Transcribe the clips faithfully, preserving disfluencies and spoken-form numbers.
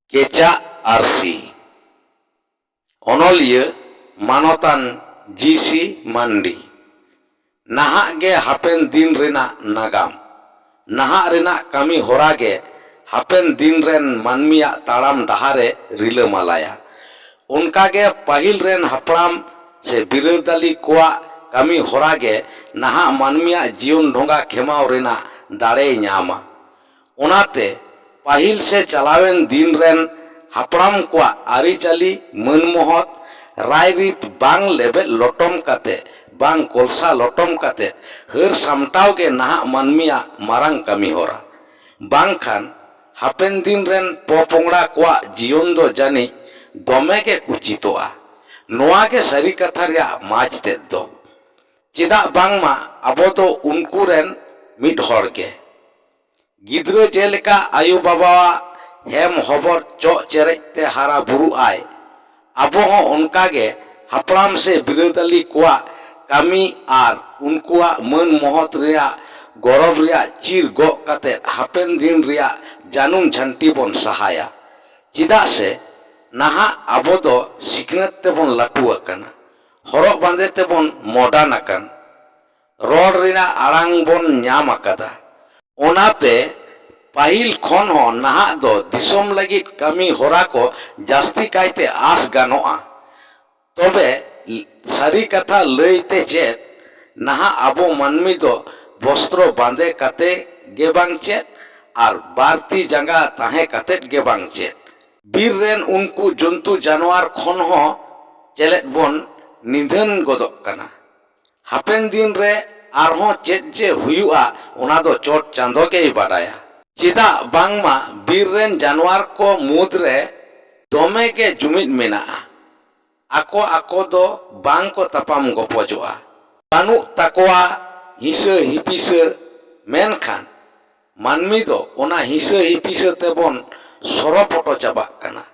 ᱠᱮᱪᱟᱜ ᱟᱹᱨᱥᱤ᱾ ᱚᱱᱚᱞᱤᱭᱟᱹ ᱢᱟᱱᱚᱛᱟᱱ ᱡᱤ ᱥᱤ ᱢᱟᱱᱰᱤ᱾ ᱱᱟᱦᱟᱜ ᱜᱮ ᱦᱟᱯᱮᱱ ᱫᱤᱱ ᱨᱮᱱᱟᱜ ᱱᱟᱜᱟᱢ᱾ ᱱᱟᱦᱟᱜ ᱨᱮᱱᱟᱜ ᱠᱟᱹᱢᱤ ᱦᱚᱨᱟ ᱜᱮ ᱦᱟᱯᱮᱱ ᱫᱤᱱ ᱨᱮᱱ ᱢᱟᱹᱱᱢᱤᱭᱟᱜ ᱛᱟᱲᱟᱢ ᱰᱟᱦᱟᱨᱮ ᱨᱤᱞᱟᱹᱢᱟᱞᱟᱭᱟ᱾ ᱚᱱᱠᱟ ᱜᱮ ᱯᱟᱹᱦᱤᱞ ᱨᱮᱱ ᱦᱟᱯᱲᱟᱢ ᱥᱮ ᱵᱤᱨᱟᱹᱫᱟᱹᱞᱤ ᱠᱚᱣᱟᱜ ᱠᱟᱹᱢᱤ ᱦᱚᱨᱟ ᱜᱮ ᱱᱟᱦᱟᱜ ᱢᱟᱹᱱᱢᱤᱭᱟᱜ ᱡᱤᱭᱚᱱ ᱰᱷᱚᱸᱜᱟ ᱠᱷᱮᱢᱟᱣ ᱨᱮᱱᱟᱜ ᱫᱟᱲᱮᱭ ᱧᱟᱢᱟ᱾ ᱚᱱᱟᱛᱮ ᱯᱟᱹᱦᱤᱞ ᱥᱮ ᱪᱟᱞᱟᱣᱮᱱ ᱫᱤᱱ ᱨᱮᱱ ᱦᱟᱯᱲᱟᱢ ᱠᱚᱣᱟᱜ ᱟᱹᱨᱤᱪᱟᱹᱞᱤ, ᱢᱟᱹᱱ ᱢᱚᱦᱚᱛ, ᱨᱟᱭᱨᱤᱛ ᱵᱟᱝ ᱞᱮᱵᱮᱫ ᱞᱚᱴᱚᱢ ᱠᱟᱛᱮ, ᱵᱟᱝ ᱠᱚᱞᱥᱟ ᱞᱚᱴᱚᱢ ᱠᱟᱛᱮ ᱦᱟᱹᱨ ᱥᱟᱢᱴᱟᱣ ᱜᱮ ᱱᱟᱦᱟᱜ ᱢᱟᱹᱱᱢᱤᱭᱟᱜ ᱢᱟᱨᱟᱝ ᱠᱟᱹᱢᱤ ᱦᱚᱨᱟ᱾ ᱵᱟᱝᱠᱷᱟᱱ ᱦᱟᱯᱮᱱ ᱫᱤᱱ ᱨᱮᱱ ᱯᱚᱯᱚᱝᱲᱟ ᱠᱚᱣᱟᱜ ᱡᱤᱭᱚᱱ ᱫᱚ ᱡᱟᱹᱱᱤᱡ ᱫᱚᱢᱮ ᱜᱮ ᱠᱩᱪᱤᱛᱚᱜᱼᱟ᱾ ᱱᱚᱣᱟ ᱜᱮ ᱥᱟᱹᱨᱤ ᱠᱟᱛᱷᱟ ᱨᱮᱭᱟᱜ ᱢᱟᱡᱽ ᱛᱮᱫ ᱫᱚ᱾ ᱪᱮᱫᱟᱜ ᱵᱟᱝᱢᱟ ᱟᱵᱚ ᱫᱚ ᱩᱱᱠᱩ ᱨᱮᱱ ᱢᱤᱫ ᱦᱚᱲ ᱜᱮ᱾ ᱜᱤᱫᱽᱨᱟᱹ ᱡᱮᱞᱮᱠᱟ ᱟᱭᱳ ᱵᱟᱵᱟᱣᱟᱜ ᱦᱮᱢ ᱦᱚᱵᱚᱨ ᱪᱚᱜ ᱪᱮᱨᱮᱡ ᱛᱮ ᱦᱟᱨᱟ ᱵᱩᱨᱩᱜ ᱟᱭ, ᱟᱵᱚ ᱦᱚᱸ ᱚᱱᱠᱟ ᱜᱮ ᱦᱟᱯᱲᱟᱢ ᱥᱮ ᱵᱤᱨᱟᱹᱫᱟᱹᱞᱤ ᱠᱚᱣᱟᱜ ᱠᱟᱹᱢᱤ ᱟᱨ ᱩᱱᱠᱩᱣᱟᱜ ᱢᱟᱹᱱ ᱢᱚᱦᱚᱛ ᱨᱮᱭᱟᱜ ᱜᱚᱨᱚᱵᱽ ᱨᱮᱭᱟᱜ ᱪᱤᱨ ᱜᱚᱜ ᱠᱟᱛᱮ ᱦᱟᱯᱮᱱ ᱫᱤᱱ ᱨᱮᱭᱟᱜ ᱡᱟᱹᱱᱩᱢ ᱡᱷᱟᱹᱱᱴᱤ ᱵᱚᱱ ᱥᱟᱦᱟᱭᱟ᱾ ᱪᱮᱫᱟᱜ ᱥᱮ ᱱᱟᱦᱟᱜ ᱟᱵᱚ ᱫᱚ ᱥᱤᱠᱷᱱᱟᱹᱛ ᱛᱮᱵᱚᱱ ᱞᱟᱹᱴᱩ ᱟᱠᱟᱱᱟ, ᱦᱚᱨᱚᱜ ᱵᱟᱸᱫᱮ ᱛᱮᱵᱚᱱ ᱢᱚᱰᱟᱨᱱ ᱟᱠᱟᱱ, ᱨᱚᱲ ᱨᱮᱱᱟᱜ ᱟᱲᱟᱝ ᱵᱚᱱ ᱧᱟᱢ ᱟᱠᱟᱫᱟ᱾ ᱚᱱᱟᱛᱮ ᱯᱟᱹᱦᱤᱞ ᱠᱷᱚᱱ ᱦᱚᱸ ᱱᱟᱦᱟᱜ ᱫᱚ ᱫᱤᱥᱚᱢ ᱞᱟᱹᱜᱤᱫ ᱠᱟᱹᱢᱤ ᱦᱚᱨᱟ ᱠᱚ ᱡᱟᱹᱥᱛᱤ ᱠᱟᱭᱛᱮ ᱟᱸᱥ ᱜᱟᱱᱚᱜᱼᱟ᱾ ᱛᱚᱵᱮ ᱥᱟᱹᱨᱤ ᱠᱟᱛᱷᱟ ᱞᱟᱹᱭ ᱛᱮ ᱪᱮᱫ, ᱱᱟᱦᱟᱜ ᱟᱵᱚ ᱢᱟᱹᱱᱢᱤ ᱫᱚ ᱵᱚᱥᱛᱨᱚ ᱵᱟᱸᱫᱮ ᱠᱟᱛᱮ ᱜᱮ ᱵᱟᱝ ᱪᱮᱫ ᱟᱨ ᱵᱟᱨ ᱛᱤ ᱡᱟᱸᱜᱟ ᱛᱟᱦᱮᱸ ᱠᱟᱛᱮ ᱜᱮ ᱵᱟᱝ ᱪᱮᱫ, ᱵᱤᱨ ᱨᱮᱱ ᱩᱱᱠᱩ ᱡᱚᱱᱛᱩ ᱡᱟᱱᱣᱟᱨ ᱠᱷᱚᱱ ᱦᱚᱸ ᱪᱮᱞᱮᱫ ᱵᱚᱱ ᱱᱤᱫᱷᱟᱹᱱ ᱜᱚᱫᱚᱜ ᱠᱟᱱᱟ᱾ ᱦᱟᱯᱮᱱ ᱫᱤᱱ ᱨᱮ ᱟᱨᱦᱚᱸ ᱪᱮᱫ ᱡᱮ ᱦᱩᱭᱩᱜᱼᱟ, ᱚᱱᱟ ᱫᱚ ᱪᱚᱴ ᱪᱟᱸᱫᱚ ᱜᱮᱭ ᱵᱟᱰᱟᱭᱟ᱾ ᱪᱮᱫᱟᱜ ᱵᱟᱝᱢᱟ ᱵᱤᱨ ᱨᱮᱱ ᱡᱟᱱᱣᱟᱨ ᱠᱚ ᱢᱩᱫᱽ ᱨᱮ ᱫᱚᱢᱮ ᱜᱮ ᱡᱩᱢᱤᱫ ᱢᱮᱱᱟᱜᱼᱟ᱾ ᱟᱠᱚ ᱟᱠᱚ ᱫᱚ ᱵᱟᱝ ᱠᱚ ᱛᱟᱯᱟᱢ ᱜᱚᱯᱚᱡᱚᱜᱼᱟ᱾ ᱵᱟᱹᱱᱩᱜ ᱛᱟᱠᱚᱣᱟ ᱦᱤᱥᱟᱹ ᱦᱤᱯᱤᱥᱟᱹ, ᱢᱮᱱᱠᱷᱟᱱ ᱢᱟᱹᱱᱢᱤ ᱫᱚ ᱚᱱᱟ ᱦᱤᱥᱟᱹ ᱦᱤᱯᱤᱥᱟᱹ ᱛᱮᱵᱚᱱ ᱥᱚᱨᱚᱯᱚᱴᱚ ᱪᱟᱵᱟᱜ ᱠᱟᱱᱟ᱾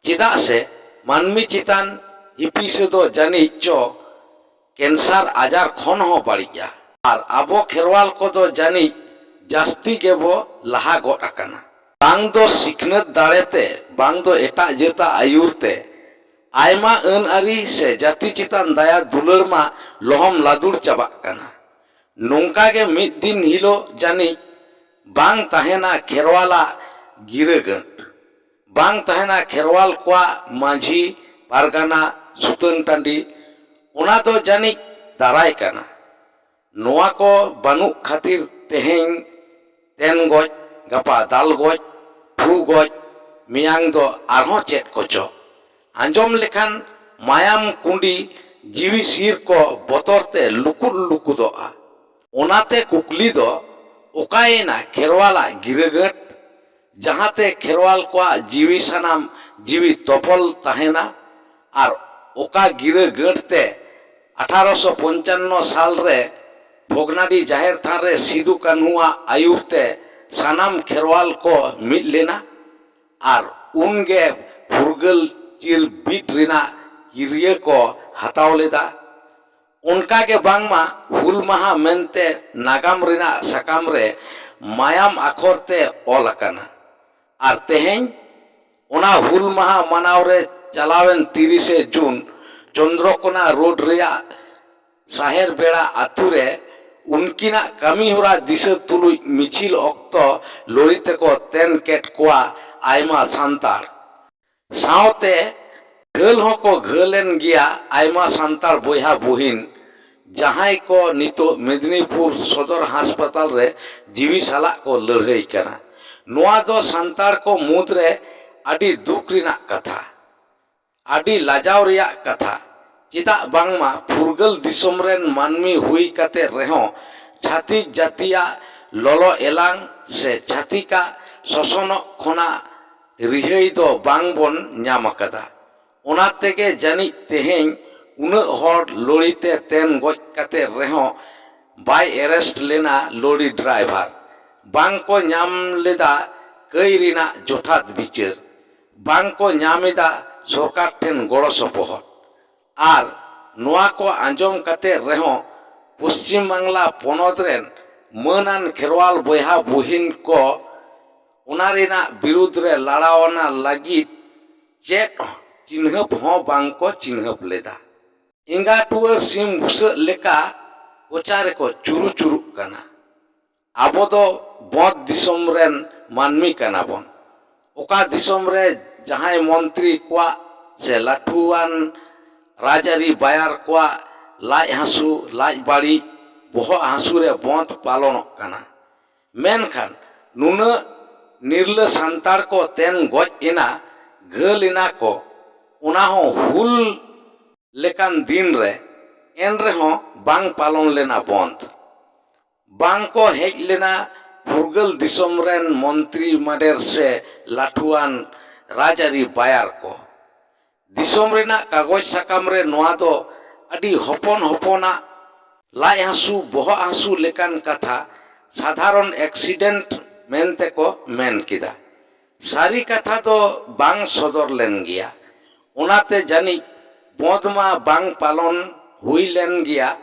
ᱪᱮᱫᱟᱜ ᱥᱮ ᱢᱟᱹᱱᱢᱤ ᱪᱮᱛᱟᱱ ᱦᱤᱯᱤᱥᱟᱹ ᱫᱚ ᱡᱟᱹᱱᱤᱡ ᱪᱚ ᱠᱮᱱᱥᱟᱨ ᱟᱡᱟᱨ ᱠᱷᱚᱱ ᱦᱚᱸ ᱵᱟᱹᱲᱤᱡᱼᱟ᱾ ᱟᱨ ᱟᱵᱚ ᱠᱷᱮᱨᱣᱟᱞ ᱠᱚᱫᱚ ᱡᱟᱹᱱᱤᱡ ᱡᱟᱹᱥᱛᱤ ᱜᱮᱵᱚ ᱞᱟᱦᱟ ᱜᱚᱫ ᱟᱠᱟᱱᱟ᱾ ᱵᱟᱝ ᱫᱚ ᱥᱤᱠᱷᱱᱟᱹᱛ ᱫᱟᱲᱮᱛᱮ, ᱵᱟᱝ ᱫᱚ ᱮᱴᱟᱜ ᱡᱟᱹᱛᱟᱜ ᱟᱹᱭᱩᱨ ᱛᱮ ᱟᱭᱢᱟ ᱟᱹᱱ ᱟᱹᱨᱤ ᱥᱮ ᱡᱟᱹᱛᱤ ᱪᱮᱛᱟᱱ ᱫᱟᱭᱟ ᱫᱩᱞᱟᱹᱲ ᱢᱟ ᱞᱚᱦᱚᱢ ᱞᱟᱹᱫᱩᱲ ᱪᱟᱵᱟᱜ ᱠᱟᱱᱟ᱾ ᱱᱚᱝᱠᱟ ᱜᱮ ᱢᱤᱫ ᱫᱤᱱ ᱦᱤᱞᱳᱜ ᱡᱟᱹᱱᱤᱡ ᱵᱟᱝ ᱛᱟᱦᱮᱱᱟ ᱠᱷᱮᱨᱣᱟᱞᱟᱜ ᱜᱤᱨᱟᱹ ᱜᱟᱹᱴ, ᱵᱟᱝ ᱛᱟᱦᱮᱱᱟ ᱠᱷᱮᱨᱣᱟᱞ ᱠᱚᱣᱟᱜ ᱢᱟᱹᱡᱷᱤ, ᱯᱟᱨᱜᱟᱱᱟ, ᱥᱩᱛᱟᱹᱱ ᱴᱟᱺᱰᱤ᱾ ᱚᱱᱟ ᱫᱚ ᱡᱟᱹᱱᱤᱡ ᱫᱟᱨᱟᱭ ᱠᱟᱱᱟ᱾ ᱱᱚᱣᱟ ᱠᱚ ᱵᱟᱹᱱᱩᱜ ᱠᱷᱟᱹᱛᱤᱨ ᱛᱮᱦᱮᱧ ᱛᱮᱱ ᱜᱚᱡ, ᱜᱟᱯᱟ ᱫᱟᱞ ᱜᱚᱡ, ᱯᱷᱩ ᱜᱚᱡ, ᱢᱮᱭᱟᱝ ᱫᱚ ᱟᱨᱦᱚᱸ ᱪᱮᱫ ᱠᱚᱪᱚ᱾ ᱟᱸᱡᱚᱢ ᱞᱮᱠᱷᱟᱱ ᱢᱟᱭᱟᱢ ᱠᱩᱸᱰᱤ ᱡᱤᱣᱤ ᱥᱤᱨ ᱠᱚ ᱵᱚᱛᱚᱨ ᱛᱮ ᱞᱩᱠᱩᱫ ᱞᱩᱠᱩᱫᱚᱜᱼᱟ᱾ ᱚᱱᱟᱛᱮ ᱠᱩᱠᱞᱤ ᱫᱚ, ᱚᱠᱟᱭᱮᱱᱟ ᱠᱷᱮᱨᱣᱟᱞᱟᱜ ᱜᱤᱨᱟᱹ ᱜᱟᱹᱴ? ᱡᱟᱦᱟᱸᱛᱮ ᱠᱷᱮᱨᱣᱟᱞ ᱠᱚᱣᱟᱜ ᱡᱤᱣᱤ ᱥᱟᱱᱟᱢ ᱡᱤᱣᱤ ᱛᱚᱯᱚᱞ ᱛᱟᱦᱮᱱᱟ᱾ ᱟᱨ ᱚᱠᱟ ᱜᱤᱨᱟᱹ ᱜᱟᱹᱴ ᱛᱮ ᱟᱴᱷᱟᱨᱚᱥᱚ ᱯᱚᱧᱪᱟᱱᱱᱚ ᱥᱟᱞ ᱨᱮ ᱵᱷᱚᱜᱽᱱᱟᱰᱤ ᱡᱟᱦᱮᱨ ᱛᱷᱟᱱ ᱨᱮ ᱥᱤᱫᱩ ᱠᱟᱹᱱᱦᱩᱣᱟᱜ ᱟᱹᱭᱩᱨ ᱛᱮ ᱥᱟᱱᱟᱢ ᱠᱷᱮᱨᱣᱟᱞ ᱠᱚ ᱢᱤᱫ ᱞᱮᱱᱟ ᱟᱨ ᱩᱱᱜᱮ ᱯᱷᱩᱨᱜᱟᱹᱞ ᱪᱤᱨ ᱵᱤᱫ ᱨᱮᱱᱟᱜ ᱠᱤᱨᱭᱟᱹ ᱠᱚ ᱦᱟᱛᱟᱣ ᱞᱮᱫᱟ᱾ ᱚᱱᱠᱟ ᱜᱮ ᱵᱟᱝᱢᱟ ᱦᱩᱞ ᱢᱟᱦᱟ ᱢᱮᱱᱛᱮ ᱱᱟᱜᱟᱢ ᱨᱮᱱᱟᱜ ᱥᱟᱠᱟᱢ ᱨᱮ ᱢᱟᱭᱟᱢ ᱟᱠᱷᱚᱨ ᱛᱮ ᱚᱞ ᱟᱠᱟᱱᱟ᱾ ᱟᱨ ᱛᱮᱦᱮᱧ ᱚᱱᱟ ᱦᱩᱞ ᱢᱟᱦᱟ ᱢᱟᱱᱟᱣ ᱨᱮ ᱪᱟᱞᱟᱣᱮᱱ ᱛᱤᱨᱤᱥᱮ ᱡᱩᱱ ᱪᱚᱱᱫᱨᱚᱠᱳᱱᱟ ᱨᱳᱰ ᱨᱮᱭᱟᱜ ᱥᱟᱦᱮᱨ ᱵᱮᱲᱟ ᱟᱛᱳ ᱨᱮ ᱩᱱᱠᱤᱱᱟᱜ ᱠᱟᱹᱢᱤ ᱦᱚᱨᱟ ᱫᱤᱥᱟᱹ ᱛᱩᱞᱩᱡ ᱢᱤᱪᱷᱤᱞ ᱚᱠᱛᱚ ᱞᱚᱨᱤ ᱛᱮᱠᱚ ᱛᱮᱱ ᱠᱮᱫ ᱠᱚᱣᱟ ᱟᱭᱢᱟ ᱥᱟᱱᱛᱟᱲ᱾ ᱥᱟᱶᱛᱮ ᱜᱷᱟᱹᱞ ᱦᱚᱸᱠᱚ ᱜᱷᱟᱹᱞ ᱮᱱ ᱜᱮᱭᱟ ᱟᱭᱢᱟ ᱥᱟᱱᱛᱟᱲ ᱵᱚᱭᱦᱟ ᱵᱩᱦᱤᱱ, ᱡᱟᱦᱟᱸᱭ ᱠᱚ ᱱᱤᱛᱚᱜ ᱢᱮᱫᱽᱱᱤᱯᱩᱨ ᱥᱚᱫᱚᱨ ᱦᱟᱥᱯᱟᱛᱟᱞ ᱨᱮ ᱡᱤᱣᱤ ᱥᱟᱞᱟᱜ ᱠᱚ ᱞᱟᱹᱲᱦᱟᱹᱭ ᱠᱟᱱᱟ᱾ ᱱᱚᱣᱟ ᱫᱚ ᱥᱟᱱᱛᱟᱲ ᱠᱚ ᱢᱩᱫᱽᱨᱮ ᱟᱹᱰᱤ ᱫᱩᱠ ᱨᱮᱱᱟᱜ ᱠᱟᱛᱷᱟ, ᱟᱹᱰᱤ ᱞᱟᱡᱟᱣ ᱨᱮᱭᱟᱜ ᱠᱟᱛᱷᱟ᱾ ᱪᱮᱫᱟᱜ ᱵᱟᱝᱢᱟ ᱯᱷᱩᱨᱜᱟᱹᱞ ᱫᱤᱥᱚᱢ ᱨᱮᱱ ᱢᱟᱹᱱᱢᱤ ᱦᱩᱭ ᱠᱟᱛᱮ ᱨᱮᱦᱚᱸ ᱪᱷᱟᱹᱛᱤᱠ ᱡᱟᱹᱛᱤᱭᱟᱜ ᱞᱚᱞᱚ ᱮᱞᱟᱝ ᱥᱮ ᱪᱷᱟᱹᱛᱤᱠᱟᱜ ᱥᱚᱥᱚᱱᱚᱜ ᱠᱷᱚᱱᱟᱜ ᱨᱤᱦᱟᱹᱭ ᱫᱚ ᱵᱟᱝ ᱵᱚᱱ ᱧᱟᱢ ᱟᱠᱟᱫᱟ᱾ ᱚᱱᱟ ᱛᱮᱜᱮ ᱡᱟᱹᱱᱤᱡ ᱛᱮᱦᱮᱧ ᱩᱱᱟᱹᱜ ᱦᱚᱲ ᱞᱚᱲᱤ ᱛᱮ ᱛᱮᱱ ᱜᱚᱡ ᱠᱟᱛᱮ ᱨᱮᱦᱚᱸ ᱵᱟᱭ arrest ᱞᱮᱱᱟ ᱞᱚᱨᱤ driver᱾ ᱵᱟᱝ ᱠᱚ ᱧᱟᱢ ᱞᱮᱫᱟ ᱠᱟᱹᱭ ᱨᱮᱱᱟᱜ ᱡᱚᱛᱷᱟᱛ ᱵᱤᱪᱟᱹᱨ᱾ ᱵᱟᱝ ᱠᱚ ᱧᱟᱢ ᱮᱫᱟ ᱥᱚᱨᱠᱟᱨ ᱴᱷᱮᱱ ᱜᱚᱲᱚ ᱥᱚᱯᱚᱦᱚᱫ᱾ ᱟᱨ ᱱᱚᱣᱟ ᱠᱚ ᱟᱸᱡᱚᱢ ᱠᱟᱛᱮ ᱨᱮᱦᱚᱸ ᱯᱚᱥᱪᱤᱢ ᱵᱟᱝᱞᱟ ᱯᱚᱱᱚᱛ ᱨᱮᱱ ᱢᱟᱹᱱᱟᱱ ᱠᱷᱮᱨᱣᱟᱞ ᱵᱚᱭᱦᱟ ᱵᱩᱦᱤᱱ ᱠᱚ ᱚᱱᱟ ᱨᱮᱱᱟᱜ ᱵᱤᱨᱩᱫᱽ ᱨᱮ ᱞᱟᱲᱟᱣᱱᱟ ᱞᱟᱹᱜᱤᱫ ᱪᱮᱫ ᱪᱤᱱᱦᱟᱹᱯ ᱦᱚᱸ ᱵᱟᱝ ᱠᱚ ᱪᱤᱱᱦᱟᱹᱯ ᱞᱮᱫᱟ᱾ ᱮᱸᱜᱟ ᱴᱩᱣᱟᱹᱨ ᱥᱤᱢ ᱵᱩᱥᱟᱹᱜ ᱞᱮᱠᱟ ᱠᱚᱪᱟ ᱨᱮᱠᱚ ᱪᱩᱨᱩ ᱪᱩᱨᱩᱜ ᱠᱟᱱᱟ᱾ ᱟᱵᱚ ᱫᱚ ᱵᱚᱸᱫᱽ ᱫᱤᱥᱚᱢ ᱨᱮᱱ ᱢᱟᱹᱱᱢᱤ ᱠᱟᱱᱟ ᱵᱚᱱ᱾ ᱚᱠᱟ ᱫᱤᱥᱚᱢ ᱨᱮ ᱡᱟᱦᱟᱸᱭ ᱢᱚᱱᱛᱨᱤ ᱠᱚᱣᱟᱜ ᱥᱮ ᱞᱟᱹᱴᱷᱩᱣᱟᱱ ᱨᱟᱡᱽᱟᱹᱨᱤ ᱵᱟᱭᱟᱨ ᱠᱚᱣᱟᱜ ᱞᱟᱡ ᱦᱟᱹᱥᱩ, ᱞᱟᱡ ᱵᱟᱹᱲᱤᱡ, ᱵᱚᱦᱚᱜ ᱦᱟᱹᱥᱩ ᱨᱮ ᱵᱚᱸᱫᱽ ᱯᱟᱞᱚᱱᱚᱜ ᱠᱟᱱᱟ᱾ ᱢᱮᱱᱠᱷᱟᱱ ᱱᱩᱱᱟᱹᱜ ᱱᱤᱨᱞᱟᱹ ᱥᱟᱱᱛᱟᱲ ᱠᱚ ᱛᱮᱱ ᱜᱚᱡ ᱮᱱᱟ, ᱜᱷᱟᱹᱞ ᱮᱱᱟ ᱠᱚ, ᱚᱱᱟ ᱦᱚᱸ ᱦᱩᱞ ᱞᱮᱠᱟᱱ ᱫᱤᱱ ᱨᱮ, ᱮᱱ ᱨᱮᱦᱚᱸ ᱵᱟᱝ ᱯᱟᱞᱚᱱ ᱞᱮᱱᱟ ᱵᱚᱸᱫᱽ᱾ ᱵᱟᱝ ᱠᱚ ᱦᱮᱡ ᱞᱮᱱᱟ ᱯᱷᱩᱨᱜᱟᱹᱞ ᱫᱤᱥᱚᱢ ᱨᱮᱱ ᱢᱚᱱᱛᱨᱤ ᱢᱟᱰᱮᱨ ᱥᱮ ᱞᱟᱹᱴᱷᱩᱣᱟᱱ ᱨᱟᱡᱽᱟᱹᱨᱤ ᱵᱟᱭᱟᱨ ᱠᱚ᱾ ᱫᱤᱥᱚᱢ ᱨᱮᱱᱟᱜ ᱠᱟᱜᱚᱡᱽ ᱥᱟᱠᱟᱢ ᱨᱮ ᱱᱚᱣᱟ ᱫᱚ ᱟᱹᱰᱤ ᱦᱚᱯᱚᱱ ᱦᱚᱯᱚᱱᱟᱜ ᱞᱟᱡ ᱦᱟᱹᱥᱩ, ᱵᱚᱦᱚᱜ ᱦᱟᱹᱥᱩ ᱞᱮᱠᱟᱱ ᱠᱟᱛᱷᱟ, ᱥᱟᱫᱷᱟᱨᱚᱱ ᱮᱠᱥᱤᱰᱮᱱᱴ ᱢᱮᱱᱛᱮ ᱠᱚ ᱢᱮᱱ ᱠᱮᱫᱟ᱾ ᱥᱟᱹᱨᱤ ᱠᱟᱛᱷᱟ ᱫᱚ ᱵᱟᱝ ᱥᱚᱫᱚᱨ ᱞᱮᱱ ᱜᱮᱭᱟ᱾ ᱚᱱᱟᱛᱮ ᱡᱟᱹᱱᱤᱡ ᱵᱚᱸᱫᱽ ᱢᱟ ᱵᱟᱝ ᱯᱟᱞᱚᱱ ᱦᱩᱭ ᱞᱮᱱ ᱜᱮᱭᱟ,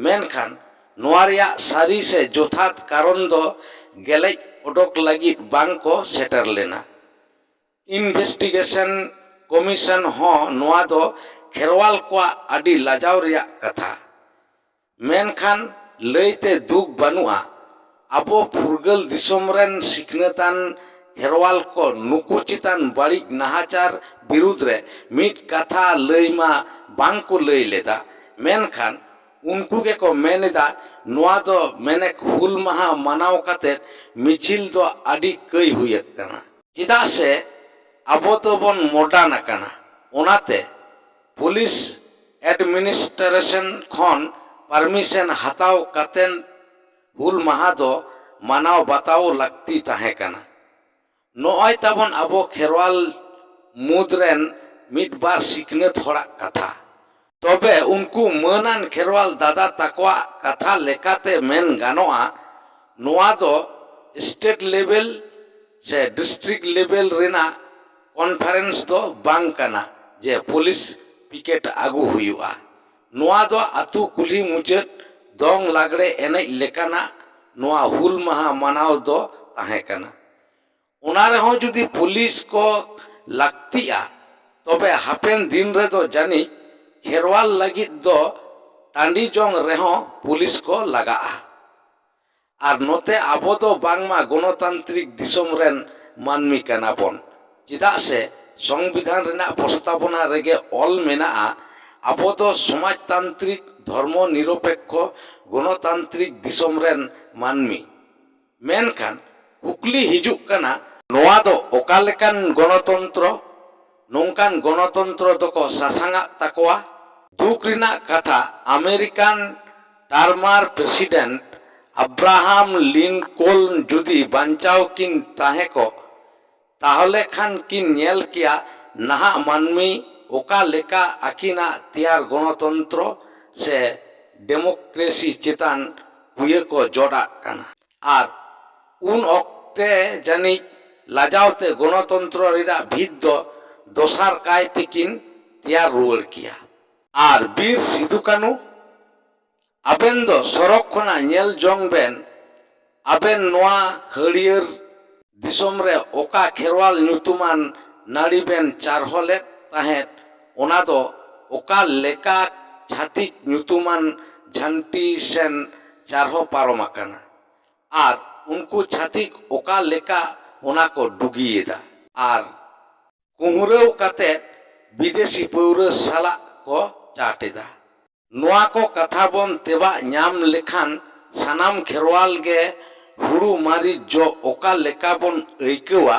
ᱢᱮᱱᱠᱷᱟᱱ ᱱᱚᱣᱟ ᱨᱮᱭᱟᱜ ᱥᱟᱹᱨᱤ ᱥᱮ ᱡᱚᱛᱷᱟᱛ ᱠᱟᱨᱚᱱ ᱫᱚ ᱜᱮᱞᱮᱡ ᱚᱰᱚᱠ ᱞᱟᱹᱜᱤᱫ ᱵᱟᱝ ᱠᱚ ᱥᱮᱴᱮᱨ ᱞᱮᱱᱟ᱾ ᱤᱱᱵᱷᱮᱥᱴᱤᱜᱮᱥᱚᱱ ᱠᱚᱢᱤᱥᱚᱱ ᱦᱚᱸ ᱱᱚᱣᱟ ᱫᱚ ᱠᱷᱮᱨᱣᱟᱞ ᱠᱚᱣᱟᱜ ᱟᱹᱰᱤ ᱞᱟᱡᱟᱣ ᱨᱮᱭᱟᱜ ᱠᱟᱛᱷᱟ᱾ ᱢᱮᱱᱠᱷᱟᱱ ᱞᱟᱹᱭᱛᱮ ᱫᱩᱠ ᱵᱟᱹᱱᱩᱜᱼᱟ, ᱟᱵᱚ ᱯᱷᱩᱨᱜᱟᱹᱞ ᱫᱤᱥᱚᱢ ᱨᱮᱱ ᱥᱤᱠᱷᱱᱟᱹᱛᱟᱱ ᱠᱷᱮᱨᱣᱟᱞ ᱠᱚ ᱱᱩᱠᱩ ᱪᱮᱛᱟᱱ ᱵᱟᱹᱲᱤᱡ ᱱᱟᱦᱟᱪᱟᱨ ᱵᱤᱨᱩᱫᱽ ᱨᱮ ᱢᱤᱫ ᱠᱟᱛᱷᱟ ᱞᱟᱹᱭ ᱢᱟ ᱵᱟᱝ ᱠᱚ ᱞᱟᱹᱭ ᱞᱮᱫᱟ, ᱢᱮᱱᱠᱷᱟᱱ ᱩᱱᱠᱩ ᱜᱮᱠᱚ ᱢᱮᱱ ᱮᱫᱟ, ᱱᱚᱣᱟ ᱫᱚ ᱢᱮᱱᱮᱠ ᱦᱩᱞ ᱢᱟᱦᱟ ᱢᱟᱱᱟᱣ ᱠᱟᱛᱮ ᱢᱤᱪᱷᱤᱞ ᱫᱚ ᱟᱹᱰᱤ ᱠᱟᱹᱭ ᱦᱩᱭ ᱟᱠᱟᱱᱟ᱾ ᱪᱮᱫᱟᱜ ᱥᱮ ᱟᱵᱚ ᱫᱚᱵᱚᱱ ᱢᱚᱰᱟᱨᱱ ᱟᱠᱟᱱᱟ, ᱚᱱᱟᱛᱮ ᱯᱩᱞᱤᱥ ᱮᱰᱢᱤᱱᱤᱥᱴᱨᱮᱥᱚᱱ ᱠᱷᱚᱱ ᱯᱟᱨᱢᱤᱥᱚᱱ ᱦᱟᱛᱟᱣ ᱠᱟᱛᱮ ᱦᱩᱞ ᱢᱟᱦᱟ ᱫᱚ ᱢᱟᱱᱟᱣ ᱵᱟᱛᱟᱣ ᱞᱟᱹᱠᱛᱤ ᱛᱟᱦᱮᱸ ᱠᱟᱱᱟ᱾ ᱱᱚᱜᱼᱚᱭ ᱛᱟᱵᱚᱱ ᱟᱵᱚ ᱠᱷᱮᱨᱣᱟᱞ ᱢᱩᱫᱽ ᱨᱮᱱ ᱢᱤᱫ ᱵᱟᱨ ᱥᱤᱠᱷᱱᱟᱹᱛ ᱦᱚᱲᱟᱜ ᱠᱟᱛᱷᱟ᱾ ᱛᱚᱵᱮ ᱩᱱᱠᱩ ᱢᱟᱹᱱᱟᱱ ᱠᱷᱮᱨᱣᱟᱞ ᱫᱟᱫᱟ ᱛᱟᱠᱚᱣᱟᱜ ᱠᱟᱛᱷᱟ ᱞᱮᱠᱟᱛᱮ ᱢᱮᱱ ᱜᱟᱱᱚᱜᱼᱟ, ᱱᱚᱣᱟ ᱫᱚ ᱥᱴᱮᱴ ᱞᱮᱵᱮᱞ ᱥᱮ ᱰᱤᱥᱴᱨᱤᱠᱴ ᱞᱮᱵᱮᱞ ᱨᱮᱱᱟᱜ ᱠᱚᱱᱯᱷᱟᱨᱮᱱᱥ ᱫᱚ ᱵᱟᱝ ᱠᱟᱱᱟ ᱡᱮ ᱯᱩᱞᱤᱥ ᱯᱤᱠᱮᱴ ᱟᱹᱜᱩ ᱦᱩᱭᱩᱜᱼᱟ᱾ ᱱᱚᱣᱟ ᱫᱚ ᱟᱹᱛᱩ ᱠᱩᱞᱦᱤ ᱢᱩᱪᱟᱹᱫ ᱫᱚᱝ ᱞᱟᱜᱽᱲᱮ ᱮᱱᱮᱡ ᱞᱮᱠᱟᱱᱟᱜ ᱱᱚᱣᱟ ᱦᱩᱞ ᱢᱟᱦᱟ ᱢᱟᱱᱟᱣ ᱫᱚ ᱛᱟᱦᱮᱸ ᱠᱟᱱᱟ᱾ ᱚᱱᱟ ᱨᱮᱦᱚᱸ ᱡᱩᱫᱤ ᱯᱩᱞᱤᱥ ᱠᱚ ᱞᱟᱹᱠᱛᱤᱜᱼᱟ, ᱛᱚᱵᱮ ᱦᱟᱯᱮᱱ ᱫᱤᱱ ᱨᱮᱫᱚ ᱡᱟᱹᱱᱤᱡ ᱠᱷᱮᱨᱣᱟᱞ ᱞᱟᱹᱜᱤᱫ ᱫᱚ ᱴᱟᱺᱰᱤ ᱡᱚᱝ ᱨᱮᱦᱚᱸ ᱯᱩᱞᱤᱥ ᱠᱚ ᱞᱟᱜᱟᱜᱼᱟ᱾ ᱟᱨ ᱱᱚᱛᱮ ᱟᱵᱚ ᱫᱚ ᱵᱟᱝᱢᱟ ᱜᱚᱱᱚᱛᱟᱱᱛᱨᱤᱠ ᱫᱤᱥᱚᱢ ᱨᱮᱱ ᱢᱟᱹᱱᱢᱤ ᱠᱟᱱᱟ ᱵᱚᱱ, ᱪᱮᱫᱟᱜ ᱥᱮ ᱥᱚᱝᱵᱤᱫᱷᱟᱱ ᱨᱮᱱᱟᱜ ᱯᱨᱚᱥᱛᱟᱵᱚᱱᱟ ᱨᱮᱜᱮ ᱚᱞ ᱢᱮᱱᱟᱜᱼᱟ, ᱟᱵᱚ ᱫᱚ ᱥᱚᱢᱟᱡᱽᱛᱟᱱᱛᱨᱤᱠ, ᱫᱷᱚᱨᱢᱚ ᱱᱤᱨᱚᱯᱮᱠᱠᱷᱚ, ᱜᱚᱱᱚᱛᱟᱱᱛᱨᱤᱠ ᱫᱤᱥᱚᱢ ᱨᱮᱱ ᱢᱟᱹᱱᱢᱤ᱾ ᱢᱮᱱᱠᱷᱟᱱ ᱠᱩᱠᱞᱤ ᱦᱤᱡᱩᱜ ᱠᱟᱱᱟ, ᱱᱚᱣᱟ ᱫᱚ ᱚᱠᱟ ᱞᱮᱠᱟᱱ ᱜᱚᱱᱚᱛᱚᱱᱛᱨᱚ? ᱱᱚᱝᱠᱟᱱ ᱜᱚᱱᱚᱛᱚᱱᱛᱨᱚ ᱫᱚᱠᱚ ᱥᱟᱥᱟᱝᱟᱜ ᱛᱟᱠᱚᱣᱟ? ᱫᱩᱠ ᱨᱮᱱᱟᱜ ᱠᱟᱛᱷᱟ, ᱟᱢᱮᱨᱤᱠᱟᱱ ᱴᱟᱨᱢᱟᱨ ᱯᱨᱮᱥᱤᱰᱮᱱᱴ ᱟᱵᱨᱟᱦᱟᱢ ᱞᱤᱱᱠᱳᱞᱱ ᱡᱩᱫᱤ ᱵᱟᱧᱪᱟᱣ ᱠᱤᱱ ᱛᱟᱦᱮᱸ ᱠᱚᱜ, ᱛᱟᱦᱚᱞᱮ ᱠᱷᱟᱱ ᱠᱤᱱ ᱧᱮᱞ ᱠᱮᱭᱟ ᱱᱟᱦᱟᱜ ᱢᱟᱹᱱᱢᱤ ᱚᱠᱟ ᱞᱮᱠᱟ ᱟᱹᱠᱤᱱᱟᱜ ᱛᱮᱭᱟᱨ ᱜᱚᱱᱚᱛᱚᱱᱛᱨᱚ ᱥᱮ ᱰᱮᱢᱳᱠᱨᱮᱥᱤ ᱪᱮᱛᱟᱱ ᱠᱩᱭᱟᱹ ᱠᱚ ᱡᱚᱰᱟᱜ ᱠᱟᱱᱟ᱾ ᱟᱨ ᱩᱱ ᱚᱠᱛᱮ ᱡᱟᱹᱱᱤᱡ ᱞᱟᱡᱟᱣ ᱛᱮ ᱜᱚᱱᱚᱛᱚᱱᱛᱨᱚ ᱨᱮᱱᱟᱜ ᱵᱷᱤᱛ ᱫᱚ ᱫᱚᱥᱟᱨ ᱠᱟᱭ ᱛᱮᱠᱤᱱ ᱛᱮᱭᱟᱨ ᱨᱩᱣᱟᱹᱲ ᱠᱮᱭᱟ᱾ ᱟᱨ ᱵᱤᱨ ᱥᱤᱫᱩ ᱠᱟᱹᱱᱩ, ᱟᱵᱮᱱ ᱫᱚ ᱥᱚᱨᱚᱜ ᱠᱷᱚᱱᱟᱜ ᱧᱮᱞ ᱡᱚᱝ ᱵᱮᱱ, ᱟᱵᱮᱱ ᱱᱚᱣᱟ ᱦᱟᱹᱨᱭᱟᱹᱲ ᱫᱤᱥᱚᱢ ᱨᱮ ᱚᱠᱟ ᱠᱷᱮᱨᱣᱟᱞ ᱧᱩᱛᱩᱢᱟᱱ ᱱᱟᱹᱲᱤ ᱵᱮᱱ ᱪᱟᱨᱦᱚ ᱞᱮᱫ ᱛᱟᱦᱮᱸᱫ, ᱚᱱᱟ ᱫᱚ ᱚᱠᱟ ᱞᱮᱠᱟ ᱪᱷᱟᱹᱛᱤᱠ ᱧᱩᱛᱩᱢᱟᱱ ᱡᱷᱟᱹᱱᱴᱤ ᱥᱮᱱ ᱪᱟᱨᱦᱚ ᱯᱟᱨᱚᱢ ᱟᱠᱟᱱᱟ? ᱟᱨ ᱩᱱᱠᱩ ᱪᱷᱟᱹᱛᱤᱠ ᱚᱠᱟ ᱞᱮᱠᱟ ᱚᱱᱟ ᱠᱚ ᱰᱩᱜᱤᱭᱮᱫᱟ? ᱟᱨ ᱠᱩᱦᱨᱟᱹᱣ ᱠᱟᱛᱮ ᱵᱤᱫᱮᱥᱤ ᱯᱟᱹᱣᱨᱟᱹ ᱥᱟᱞᱟᱜ ᱠᱚ ᱪᱟᱴ ᱮᱫᱟ᱾ ᱱᱚᱣᱟ ᱠᱚ ᱠᱟᱛᱷᱟ ᱵᱚᱱ ᱛᱮᱵᱟᱜ ᱧᱟᱢ ᱞᱮᱠᱷᱟᱱ ᱥᱟᱱᱟᱢ ᱠᱷᱮᱨᱣᱟᱞ ᱜᱮ ᱦᱩᱲᱩ ᱢᱟᱹᱨᱤᱪ ᱡᱚ ᱚᱠᱟ ᱞᱮᱠᱟ ᱵᱚᱱ ᱟᱹᱭᱠᱟᱹᱣᱟ,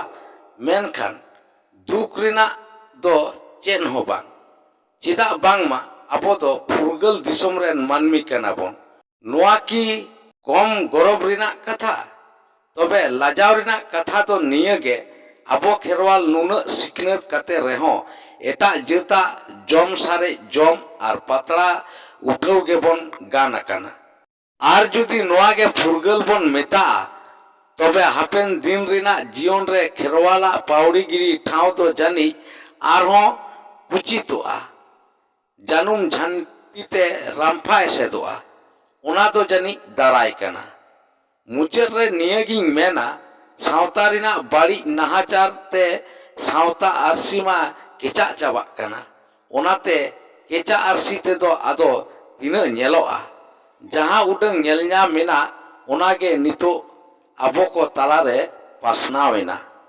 ᱢᱮᱱᱠᱷᱟᱱ ᱫᱩᱠ ᱨᱮᱱᱟᱜ ᱫᱚ ᱪᱮᱫ ᱦᱚᱸ ᱵᱟᱝ᱾ ᱪᱮᱫᱟᱜ ᱵᱟᱝᱢᱟ ᱟᱵᱚ ᱫᱚ ᱯᱷᱩᱨᱜᱟᱹᱞ ᱫᱤᱥᱚᱢ ᱨᱮᱱ ᱢᱟᱹᱱᱢᱤ ᱠᱟᱱᱟ ᱵᱚᱱ᱾ ᱱᱚᱣᱟ ᱠᱤ ᱠᱚᱢ ᱜᱚᱨᱚᱵᱽ ᱨᱮᱱᱟᱜ ᱠᱟᱛᱷᱟ? ᱛᱚᱵᱮ ᱞᱟᱡᱟᱣ ᱨᱮᱱᱟᱜ ᱠᱟᱛᱷᱟ ᱫᱚ ᱱᱤᱭᱟᱹ ᱜᱮ, ᱟᱵᱚ ᱠᱷᱮᱨᱣᱟᱞ ᱱᱩᱱᱟᱹᱜ ᱥᱤᱠᱷᱱᱟᱹᱛ ᱠᱟᱛᱮ ᱨᱮᱦᱚᱸ ᱮᱴᱟᱜ ᱡᱟᱹᱛᱟᱜ ᱡᱚᱢ ᱥᱟᱨᱮᱡ ᱡᱚᱢ ᱟᱨ ᱯᱟᱛᱲᱟ ᱩᱴᱷᱟᱹᱣ ᱜᱮᱵᱚᱱ ᱜᱟᱱ ᱟᱠᱟᱱᱟ᱾ ᱟᱨ ᱡᱩᱫᱤ ᱱᱚᱣᱟ ᱜᱮ ᱯᱷᱩᱨᱜᱟᱹᱞ ᱵᱚᱱ ᱢᱮᱛᱟᱜᱼᱟ, ᱛᱚᱵᱮ ᱦᱟᱯᱮᱱ ᱫᱤᱱ ᱨᱮᱱᱟᱜ ᱡᱤᱭᱚᱱ ᱨᱮ ᱠᱷᱮᱨᱣᱟᱞᱟᱜ ᱯᱟᱹᱣᱲᱤ ᱜᱤᱲᱤ ᱴᱷᱟᱶ ᱫᱚ ᱡᱟᱹᱱᱤᱡ ᱟᱨᱦᱚᱸ ᱠᱩᱪᱤᱛᱚᱜᱼᱟ, ᱡᱟᱹᱱᱩᱢ ᱡᱷᱟᱹᱱᱴᱤ ᱛᱮ ᱨᱟᱢᱯᱷᱟ ᱮᱥᱮᱫᱚᱜᱼᱟ᱾ ᱚᱱᱟ ᱫᱚ ᱡᱟᱹᱱᱤᱡ ᱫᱟᱨᱟᱭ ᱠᱟᱱᱟ᱾ ᱢᱩᱪᱟᱹᱫ ᱨᱮ ᱱᱤᱭᱟᱹᱜᱤᱧ ᱢᱮᱱᱟ, ᱥᱟᱶᱛᱟ ᱨᱮᱱᱟᱜ ᱵᱟᱹᱲᱤᱡ ᱱᱟᱦᱟᱪᱟᱨ ᱛᱮ ᱥᱟᱶᱛᱟ ᱟᱹᱨᱥᱤ ᱢᱟ ᱠᱮᱪᱟᱜ ᱪᱟᱵᱟᱜ ᱠᱟᱱᱟ᱾ ᱚᱱᱟᱛᱮ ᱠᱮᱪᱟᱜ ᱟᱹᱨᱥᱤ ᱛᱮᱫᱚ ᱟᱫᱚ ᱛᱤᱱᱟᱹᱜ ᱧᱮᱞᱚᱜᱼᱟ? ᱡᱟᱦᱟᱸ ᱩᱰᱟᱹᱝ ᱧᱮᱞ ᱧᱟᱢ ᱮᱱᱟ, ᱚᱱᱟᱜᱮ ᱱᱤᱛᱚᱜ ᱟᱵᱚ ᱠᱚ ᱛᱟᱞᱟᱨᱮ ᱯᱟᱥᱱᱟᱣ ᱮᱱᱟ᱾